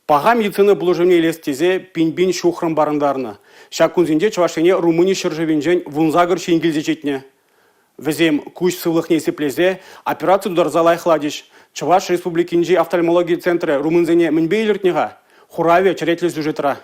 Паха медицина пулӑшӑвне илес тесе пин-пин ҫухрӑм парӑнтарнӑ. Ҫак кунсенче Чӑваш Ене Румыни ҫӗршывӗнчен 18 ҫын килсе ҫитнӗ. Вӗсем куҫ сывлӑхне сиплесе, операци тутарса лайӑхлатӗҫ. Чӑваш Республикинчи офтальмологи центрӗ румынсене мӗнпе илӗртнӗ-ха? Хуравӗ черетлӗ сюжетра.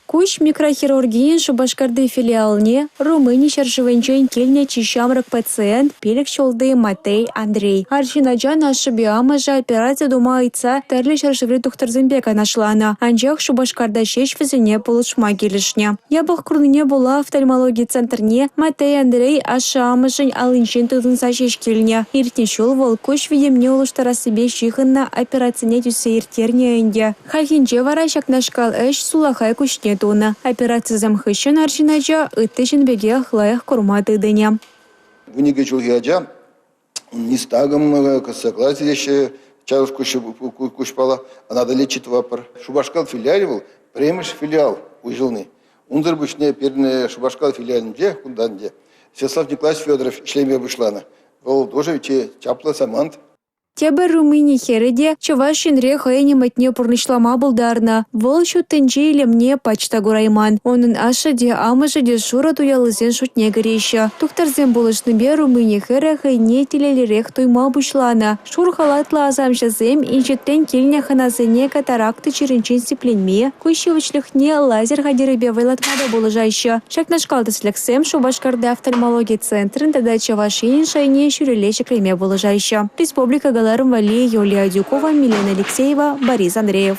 Куҫ микрохирургийӗн Шупашкарти филиалне Румыни ҫӗршывӗнчен килнӗ чи ҫамрӑк пациент 5 ҫулти Матей Андрей. Арҫын ачан ашшӗпе амӑшӗ операци тума ыйтса тӗрлӗ ҫӗршыври тухтӑрсемпе канашланӑ, анчах Шупашкарта ҫеҫ вӗсене пулӑшма килӗшнӗ. Япӑх курнине пула офтальмологи центрне Матей Андрей ашшӗ-амӑшӗн аллинчен тытӑнса ҫеҫ килнӗ. Иртнӗ ҫул вӑл куҫ витӗмне улӑштарассипе ҫыхӑннӑ операцине тӳссе ирттернӗ ӗнтӗ. Хальхинче вара ҫакнашкал ӗҫ сулахай куҫне тунӑ. Операцисем хыҫҫӑн арҫын ача ытти ҫын пекех лайӑх курма тытӑнӗ. 12 ҫулхи ача нистагм, косоглазие теҫҫӗ, чавӑш куҫпала, ӑна та лечить тӑватпӑр. Шупашкар филиалӗ вӑл пӗрремӗш филиал уҫӑлни. Унсӑр пуҫне пирӗн Шупашкар филиалӗнче кунта ӗнтӗ Святослав Николаевич Федоров ӗҫлеме пуҫланӑ. Вӑл тоже чи чаплӑ самант. Тепӗр Румыни хӗрӗ те Чӑваш Енре хӑйӗн ӗмӗтне пурнӑҫлама пултарнӑ. Вӑл ҫут тӗнче илемне пач та курайман. Унӑн ашшӗ те, амӑшӗ те шурӑ туяллисен шутне кӗреҫҫӗ. Тухтӑрсем пулӑшнипе Румыни хӗрӗ хӑйне телейлӗрех туйма пуҫланӑ. Шур халатлӑ асамҫӑсем инҫетрен килнӗ хӑнасене катаракта чирӗнчен сипленме, куҫ ҫивӗчлӗхне лазер хатӗрӗпе вӑйлатма та пулӑшаҫҫӗ. Ҫакнашкал тӗслӗхсем Шупашкарти офтальмологи центрӗн тата Чӑваш Енӗн шайне ҫӳлелле ҫӗклеме пулӑшаҫҫӗ. Республика кӑларӑм валли Юлия Адюкова, Милена Алексеева, Борис Андреев.